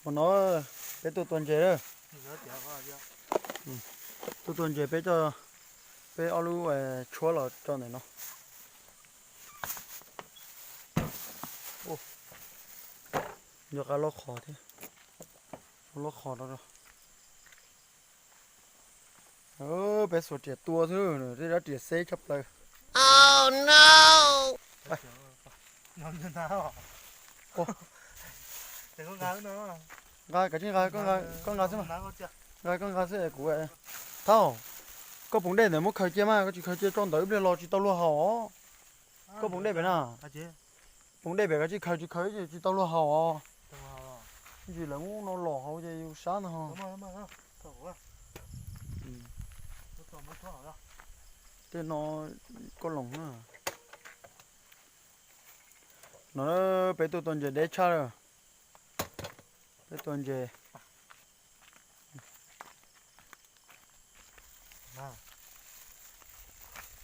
Hmo no peb tuaj tua ntses lawm. Tuaj tua ntses peb coj, peb ob lub tshuab los tso ntawm no. Nco qab loj qhov thiab, loj qhov rau. Peb xuas riam tua xwb, tej rab riam xeb tshaj plaws. Nqa, kav tsij nqa, koj nqa xwb mas. Nqa, koj nqa xwb es kuv, Thaub, koj poom dej ntawd muab khaws cia mas, koj tsis khaws cia tso ntawd ib pliag los tsis tau luag haus os. Koj poom dej pem na, poom dej pem kav tsij khaws, tsis khaws tsis tau luag haus os. Ntsis lawv muab no los hauv ces yus sab ntag. Tej no koj loos na. No peb tuaj tua ntses deb tshaj lawm. Peb tua ntses.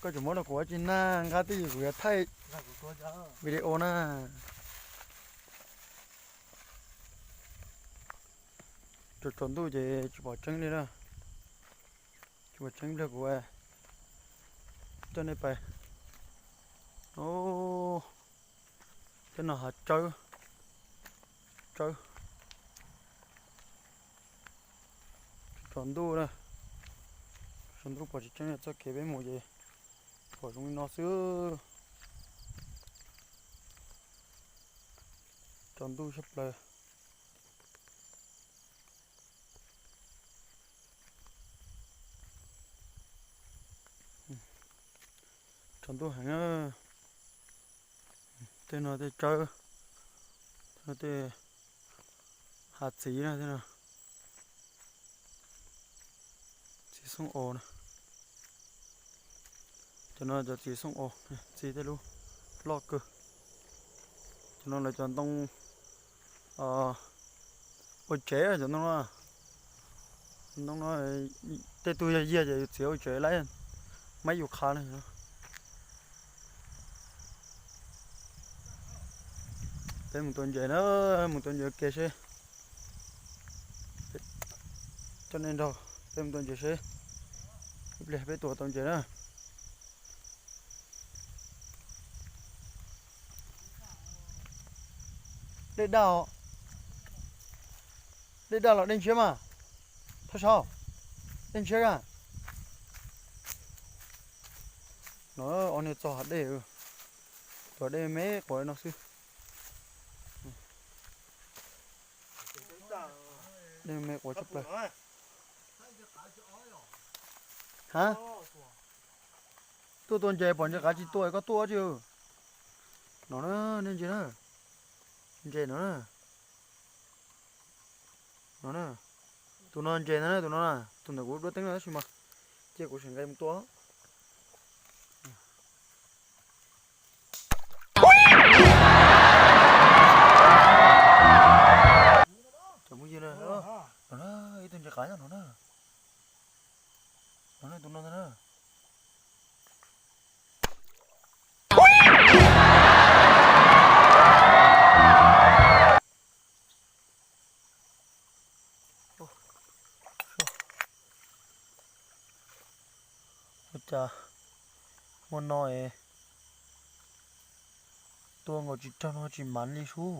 Koj tseem muab rau kuv ua tsis nag, nqa twj ywm kuv yuav thaij video na. Tsaus tsaus ntuj ces tsis pom tseeb li na. Tsis pom tseeb, ib pliag kuv coj nej pais. Tej no hav tsawb, tsawb. Tsaus ntuj na, tsaus ntuj pom tsis tseeb, txoj kev peb mus ces pom zoo li no xwb. Tsaus ntuj tshaj plaws. Tsaus ntuj heev na. Tej no tej tsawb, tej hav txiv na, tej no txiv xoob os na. Cov no cov txiv xoob os, txiv tej lub loj kawg. Cov no lawv cov ntoo ua tsev, cov ntoo no, ntoo no tej tug yog yiag ces yus txiav ua tsev lawm, mab yus qhav na. Peb mus tua ntses na, mus tua ntses ua ke seb. Coj nej nrog peb mus tua ntses seb ib pliag peb tua tau ntses na. Dej daj, dej daj los dej ntshiab mas. Thaj Saub, dej ntshiab a. No ob niag txog hav dej, tus dej me quav no xwb. Dej me quav tshaj plaws. Ha, tuaj tua ntses pom ntses qav tsis tua koj tuaj tsi. No na, nej ntses na, ntses no na. No na, tus no ntses ntag na, tus no na, tus ntawm kuv duab teeb no tab sis mas cia kuv sim nqes mus tua. Cov phooj ywg na, no na, ib tug ntses qav nyob no na. No na, tus no ntag na. Ua cas hmo no es tua nkaus tsis raug no tsis mav li sub.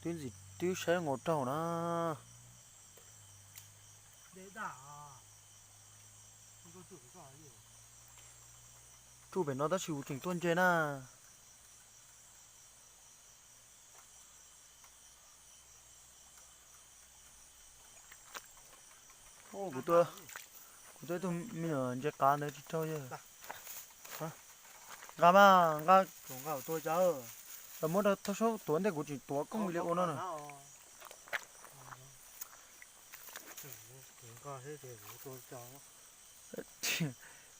Twb ntxim twb saib nkaus raug na. Tsuj pem no tab sis kuv tseem tuaj ntses na. Kuv tua, kuv tua ib tug me nyuam ntses qav ntawd tsis raug. Nqa mas, nqa, los muab rau Thaj Saub tuav ntej, kuv tseem tuav koob li ua no na.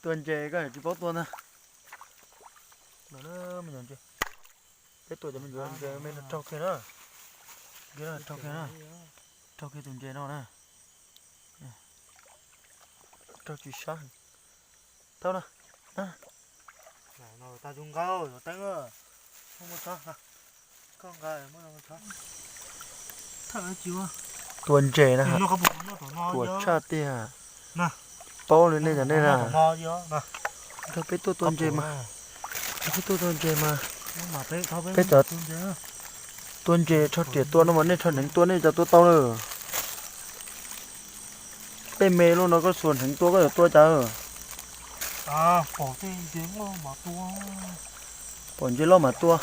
Tua ntses koj tsis paub tua ntag. No me nyuam ntses, peb tua cov me nyuam ntses me no raug kiag na. Raug kiag na, raug kiag tus ntses no na. Raug tsis sab. Thaub na, tag tus nqa, teeb, muaj txhob. Tua ntses na, ruam tshaj tiag. Paub li nej cov nej na, nrog peb tuaj tua ntses mas, peb tuaj tua ntses mas, peb cov tua ntses rho riam tua no mas nej rho hneev tua nej cov tua tau lawm. Dej me luaj no koj xuas hneev tua koj yuav tua cas? Pom ntses loj mas tua.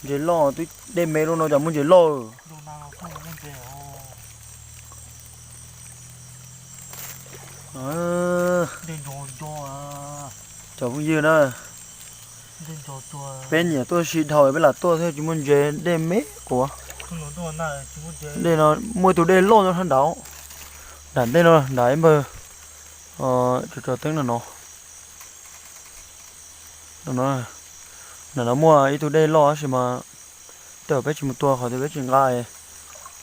Ntses loj twb dej me luaj no cas muaj ntses loj. Cov phooj ywg na, peb nyiam tuaj si dhau peb lam tuaj thiab tsis muaj ntses dej me quav. Dej no muaj ib tug dej loj nyob sab nraud, nram ntej no nram ib npawg tso teeb no no. Nram no muaj ib tug dej loj tab sis mas tej zaum peb tsis mus tua qhov tias peb tsis nqa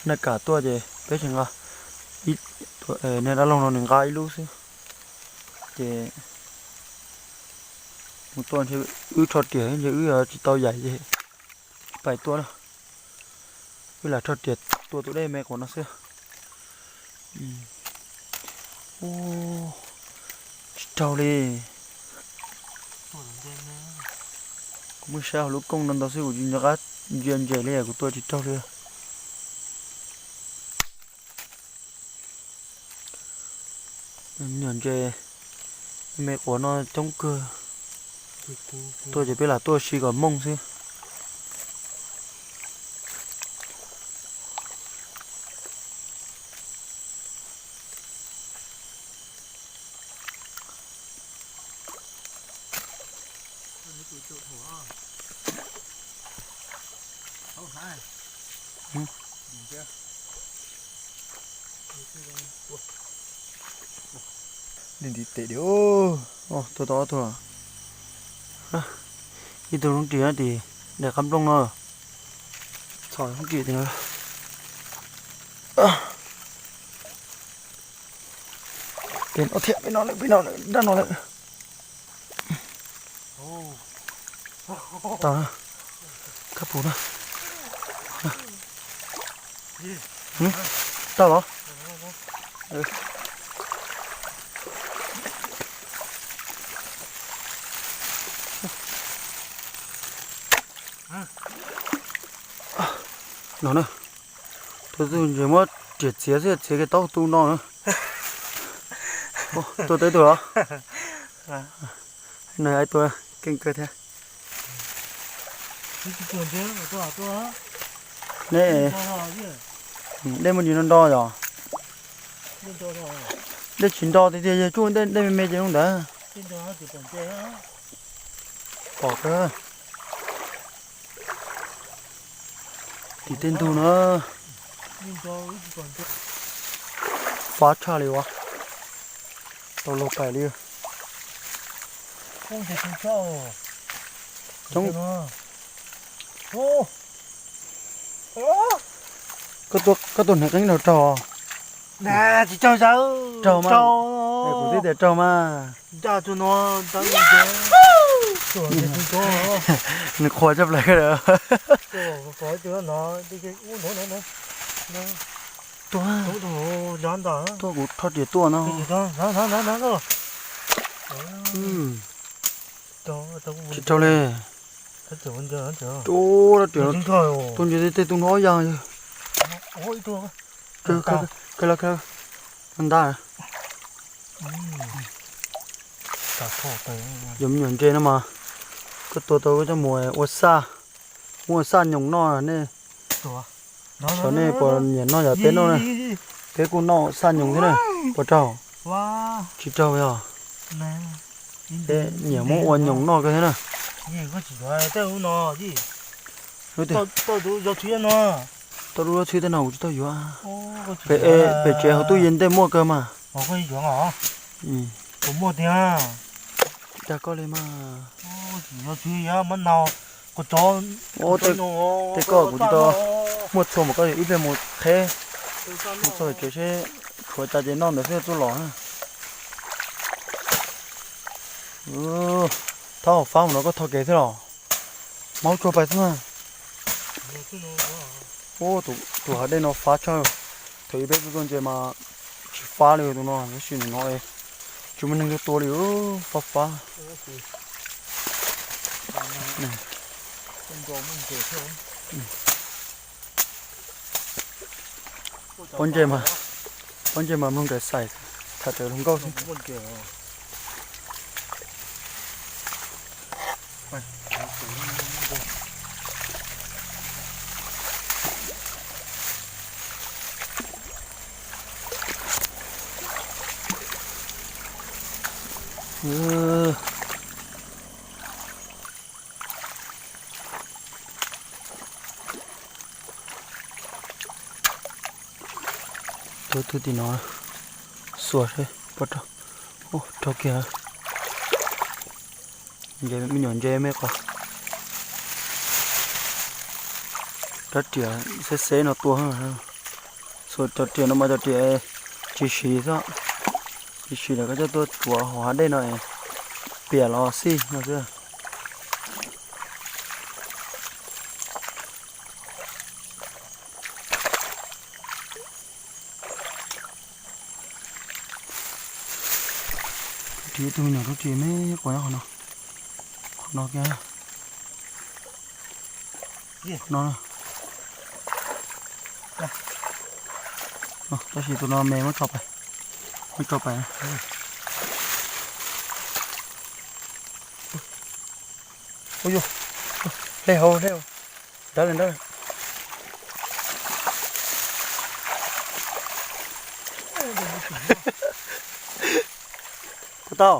naj kam tuaj ces peb tsis nqa. Niag dab laug no nws nqa ib lub xwb ces mus tua ntshe wb rho riam ntshe wb tsis tau yaim ces pais tua na. Wb lam rho riam tua tus dej me quav no xwb. Tsis raug li. Kuv muaj sab hauv lub kooj no ntau xwb kuv tsis nco qab ntsia ntses li kuv tua tsis raug li. Nyuam ntses me quav no coob kawg. Tuaj ces peb lam tuaj si kom mooj xwb. Ntiv tes di, tua tau ob tug. Ib tug lub ris tim daim qab nplooj no. Txhom lub ris tim no. Pem no thiab, pem no lawm, pem no lawm, dab no lawm. Tau, kab pus na. Tau los. No na. Tus twg ntshe muab riam txiav xwb, txiav kiag taub tu no na. Tua tau ib tug los? No ib tug keej kawg thiab. Nej, dej muaj ntsis nro nro yom? Dej tsis nro tiag tiag, yog tsuj dej me me ces zoo ntawd. Pom kawg. Tim tej ntug na. Fab tshaj li ua. Tau luag pais li. Coob. Koj tua hneev qeeb raug raug? Tsis raug, raug mas. Kuv twb tias raug mas. Nws qhuas tshaj plaws. Tua, tua kuv rho riam tuaj no. Tsis raug li. Tua ntses tej tus no ya. Nta. Yog me nyuam ntses no mas koj tua tau koj coj mus ua xaj, muab ua xaj nyoos noj nej. Xyov nej puas nyiam noj yam peb noj na. Peb kuj noj xaj nyoos thiab na. Puas raug? Tsis raug yog. Peb nyiam muab ua nyoos noj kawg thiab na. Tau lub zaub txhwb tej no kuv tsis tau yuav. Pem tsev hauv tub yees tej muaj kawg mas. Dag koj li mas. Tej koj kuv tsis tau muaj txhua mas koj ib pliag mus qheb mus txog tsev seb tshuav cas ces noj ntawd xwb txuj los. Thab hauv fab mus no koj tho kev xwb los? Maub tsuag pais xwb na. Ub, tus hav dej no fab tshaj. Thaum ub peb tuaj tua ntses mas tsis fab li tus no, tab sis nim no tsis muaj neeg tuaj tua li, fab fab. Pob ntseg mas, pob ntseg mas mloog nrawm xais, tham raws hluas nkauj xwb. Tus twg tim no, xuas seb puas raug. Ub, raug kiag. Me nyuam ntses me qhov. Rab riam xeb xeb no tua. Xuas cov riam no mas cov riam tsis siv xwb, tsis siv lawm koj coj tuaj tsuav hauv hav dej no es piam los xij no xwb. Rub ris ib tug me nyuam rub ris me quav nyob qhov no, qhov no kiag, no. Tab sis tus no me muab tso pais, muab tso pais. Ua yus, hle hauv, hle hauv, nrab li nrab. Puas tau?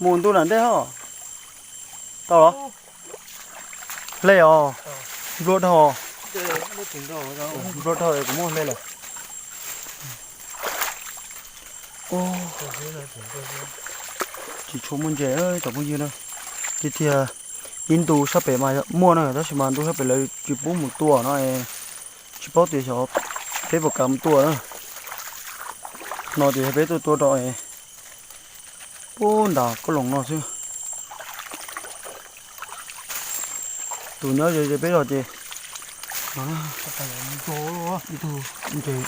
Mus ntuj nram ntej ho. Tau los? Hle os. Nplua dhau. Nplua dhau kuv muab hle lawm. Tsis tshua muaj ntses cov phooj ywg na. Tiag tiag, ib ntu sab pem mas muaj na, tab sis mas ntu sab pem lawv tsis pub mus tua no, tsis paub tias xyov peb puas kam mus tua na. No ces yog peb tuaj tua rau puag nram koj loos no xwb. Tus nyob ze ze peb los ces ib tug ntses,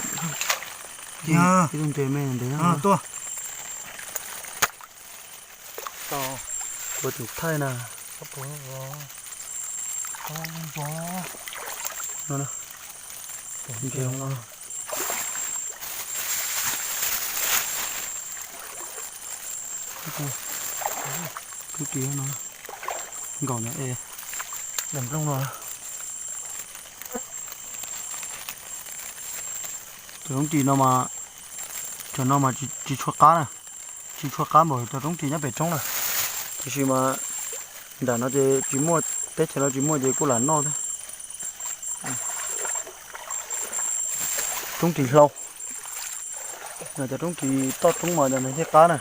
ib tug ntses me ntev no. Tua tus thaij na. No, ntses no. Kwb ris no, nkaum no es, nplooj no. Cov roob ris no mas, cov no mas tsis tshua qab na, tsis tshua qab npaum cov roob ris nyob pem roob na. Tiam sis mas nram no ces tsis muaj, teb chaws no tsis muaj ces kuj lam noj thiab. Roob ris hlau, cov roob ris toj roob mas cov no thiaj qab na.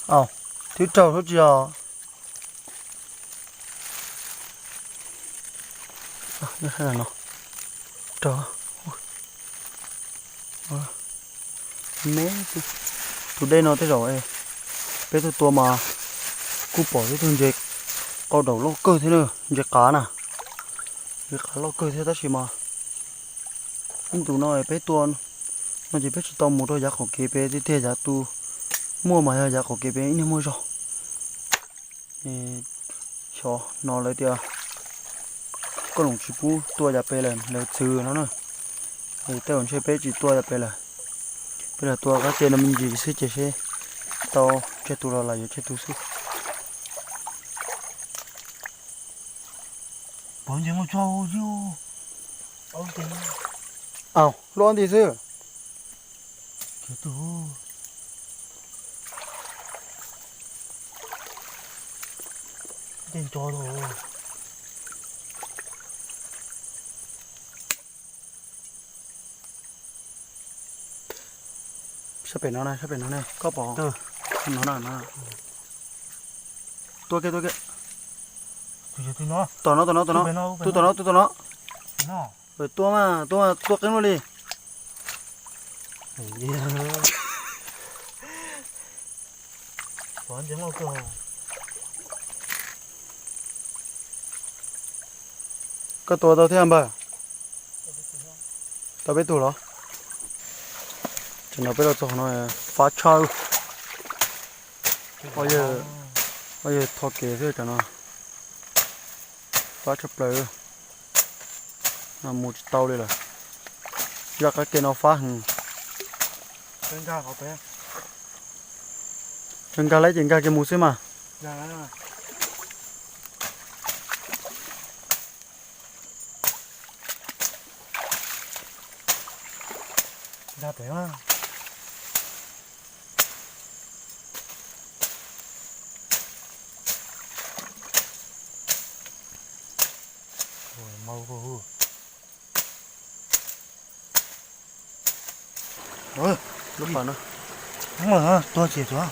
Au, twb raug suab tsis os. Raug me tus dej no tej zaum peb tuaj tua mas kuj pom ib tug ntses qau daum loj kawg thiab na, ntses qav na, ntses qav loj kawg thiab tab sis mas ib ntus no peb tua no ces peb tsis tau mus rau yav qaum kev pem tiag tiag, yav tus muaj mas yog yav qaum kev pem ib niag muaj zog. Xyov no lawv tias koj loos tsis pub tua yav pem lawm, lawv txwv no na. Tej zaum ntshe peb tsis tua yav pem lawm, peb los tua qab ke no me ntsis xwb ces seb tau tseg tus los lawm yuav tseg tus xwb. Au, luaj nti xwb. Sab pem no na, sab pem no ne, koj pom. No na, no. Tua kiag, tua kiag. Tom no, tom no, tom no. Tus tom no, tus tom no. Tua mas, tua mas, tua qeeb luaj li. Koj tua tau thiab npawg? Tau peb tug los? Tam no peb los txog qhov no fab tshaj. Yog, yog tho kev xwb tam no. Fab tshaj plaws. No mus tsis tau li lawm. Zaj qab ke no fab heev. Tseem nkag lawm ces nkag kiag mus xwb mas. Lub pas no. Tuag ces tuag.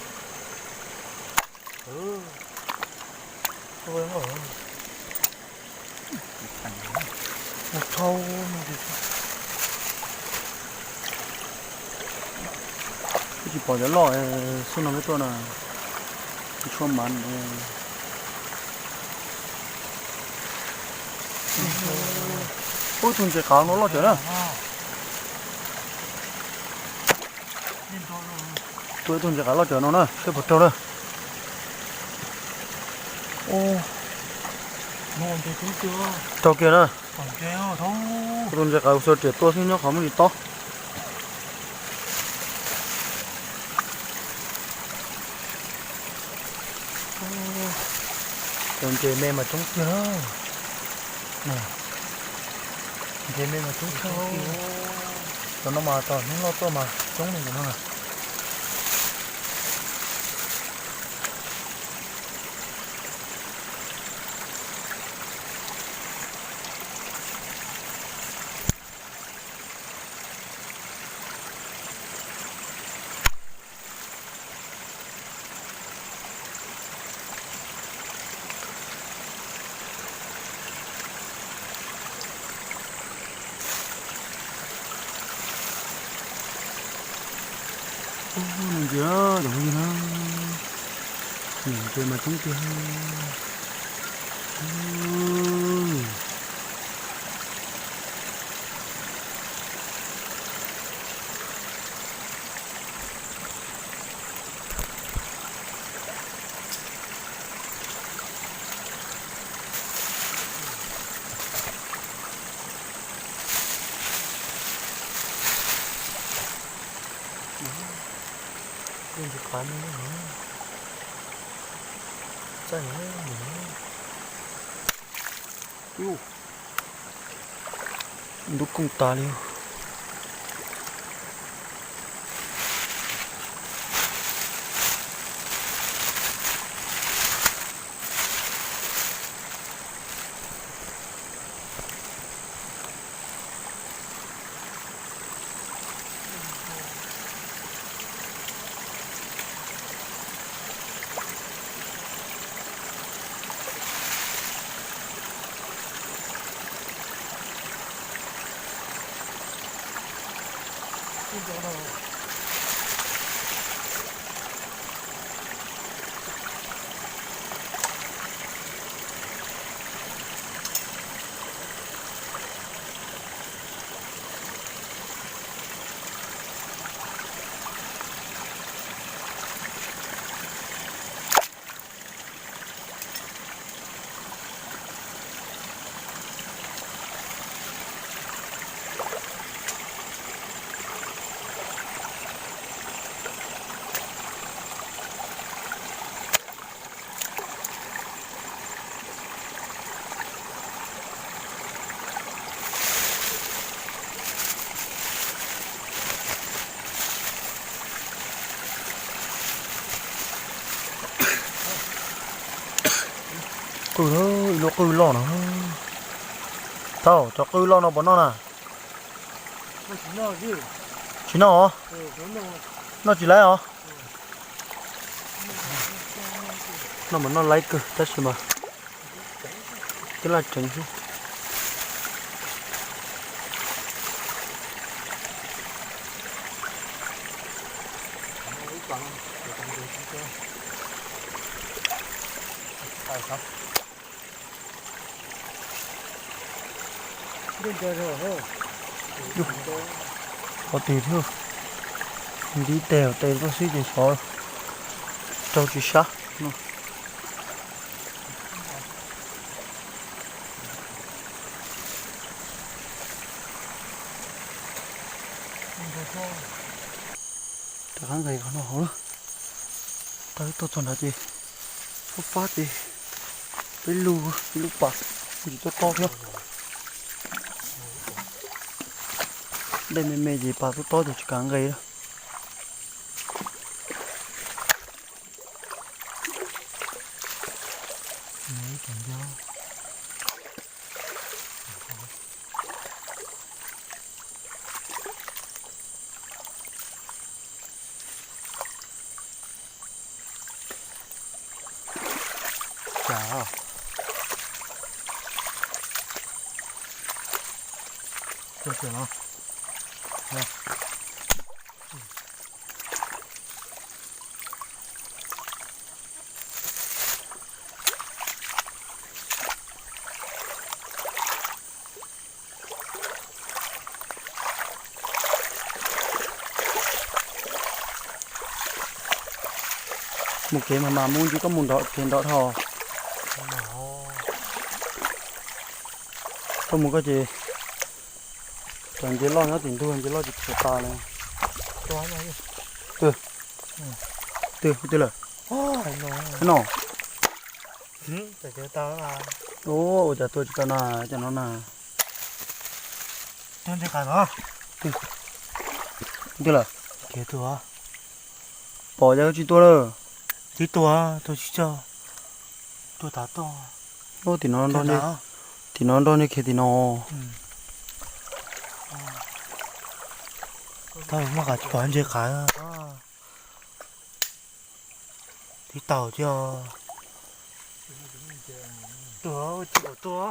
Tsis pom cov loj xwb no peb tuaj na. Tshuab mav. Ub, tus ntses qav no loj cawv na. Tua ib tug ntses qav loj cawv no na, seb puas raug na. Raug kiag na. Tus ntses qav xua riam tua xwb nyob qhov muaj ntsis tob. Cov ntses me mas coob tiag. Ntses me mas coob tshaj. Cov no mas tom hnub loj tuaj mas coob li no na. Ntses, cov phooj ywg na, ntses mas coob tiag. Ntub kooj tas li. Qwj, ib lub qwj loj no. Thaum cov qwj loj no puas noj na? Tsis noj os. Noj tsis laib os. Noj mas noj laib kawg tab sis mas twb laj tseev xwb. Qhov twg thiab, ntiv tes tes tuaj xwb ces xyov rau tsis sab no. Rov qab nqes qhov no hauv lawm. Tau ib tug txog nrad ces fab fab ces peb lub, peb lub pas tsis tuaj tob thiab. Dej me me ces pas tuaj tob ces tsis kam nqes lawm. Mus kev mas mas mus ntsib koj mus nrov kev nrov dhau. Koj mus koj ces cov nce loj nyob tim ntug nce loj tsis khiav tas li. Twg, twg lawm? No. Ua cas tua tsis tau na, cov no na. Twg lawm? Pom cas tsis tua lawm? Tib tua, tua tsis tso. Tua tav toj. Tim no nrog nej khiav tim no. Tau muaj qhov tsis pom ntse qhov. Tib taus thiab. Tua tsis pom tua.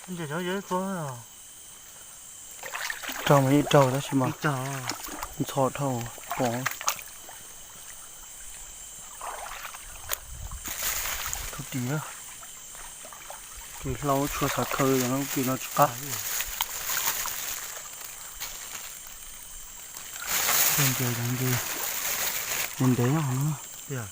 Ntse cov yog tua. Raug mas yeej raug tab sis mas ntxhov dhau pom. Tus ris, ris hlau tshua xav khaws yog no ris no tsis qab. Ntev ntev ntev ntev ntev.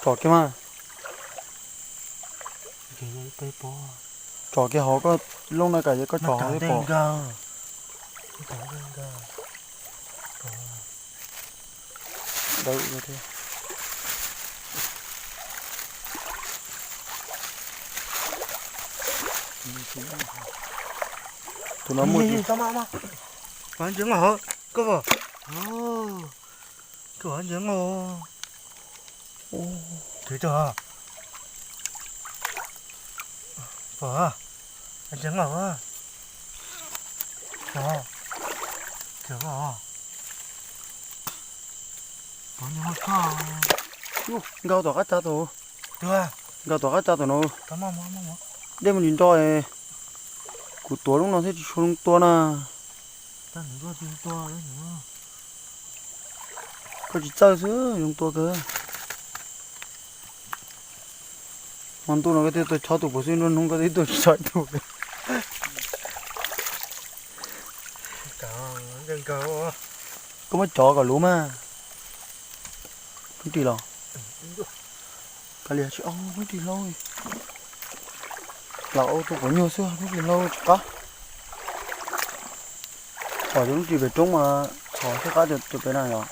Tsom kiag mas. Tsom kiag hauv koj lub na kam yog koj tsom hauv pom. Tus no muaj ntses ngos, koj, koj ntses ngos. Pom, ntses ngos, pom, ntses ngos. Nkaus tom qab tsa tus, nkaus tom qab tsa tus no. Dej muaj ntsis nro, kuv tuav lub no thiab tsis tshua zoo tua na. Koj tsis txawj xwb zoo tua kawg. Hmo ntuj no koj twb tuaj chob tus puas xwb, nruab hnub koj twb tuaj tsis chob tus. Koj muab cov kom luv mas. Lub ris los, kav liam tsis au lub ris hlau. Los ua tus quav nyuag xwb, lub ris hlau tsis qab. Pom cov lub ris pem roob mas txhos thiab qab cov pem na yom.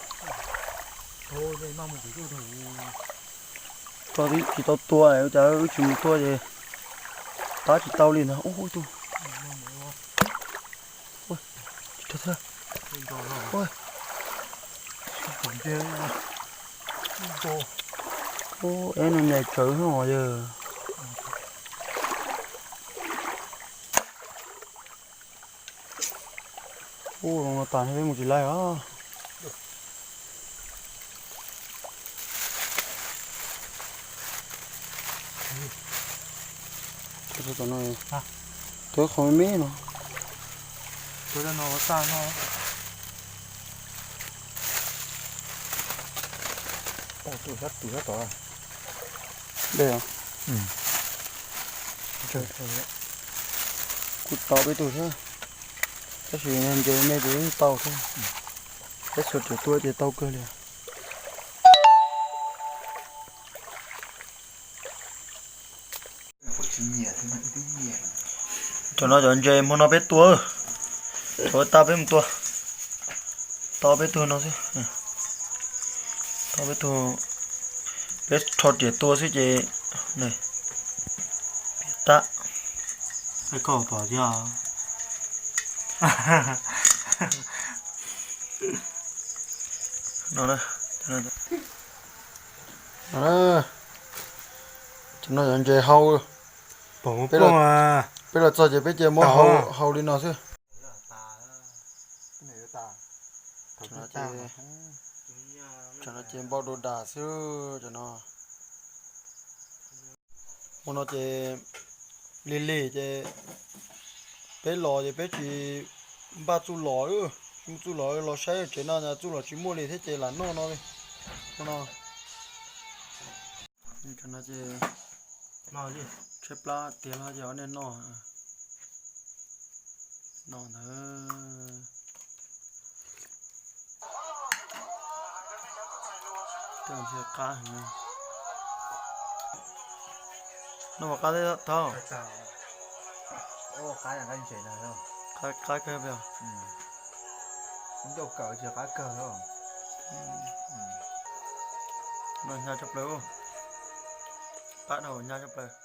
Tso tsis tau tua, cas wb tsis mus tua ces tab tsis tau li ntag. Ub, ib tug. Tsis rau thiab. Ub, eb no nyais tsawv no yog. Ub, no tas peb mus tsis laib os. Tuaj qhov me me no. Dej os. Kuj tau peb tug thiab, tab sis ntses me ces yeej tau thiab. Peb xuas riam tua ces tau kawg li. Cov no cov ntses hmo no peb tua, cov tag peb mus tua. Tau peb tug no xwb. Tau peb tug, peb rho riam tua xwb ces piam tag. Koj pom tiag. No, cov no yog ntses hau. Peb los txog ces peb cia muab hau li no xwb. Cov no ces npau dua das xwb cov no. Ua no ces lig lig ces peb los ces peb tsis npaj txuj lom, tsis muaj txuj lom los saib tsev no, txuj lom tsis muaj li thiab ces lam noj no li. Ua no, cov no ces tshaib plab tiag los ces ua nej noj. No ntawd. Tej ntses qab heev. No mas qab tau. Qab kawg peb. No hnyav tshaj plaws. Qab dhau hnyav tshaj plaws.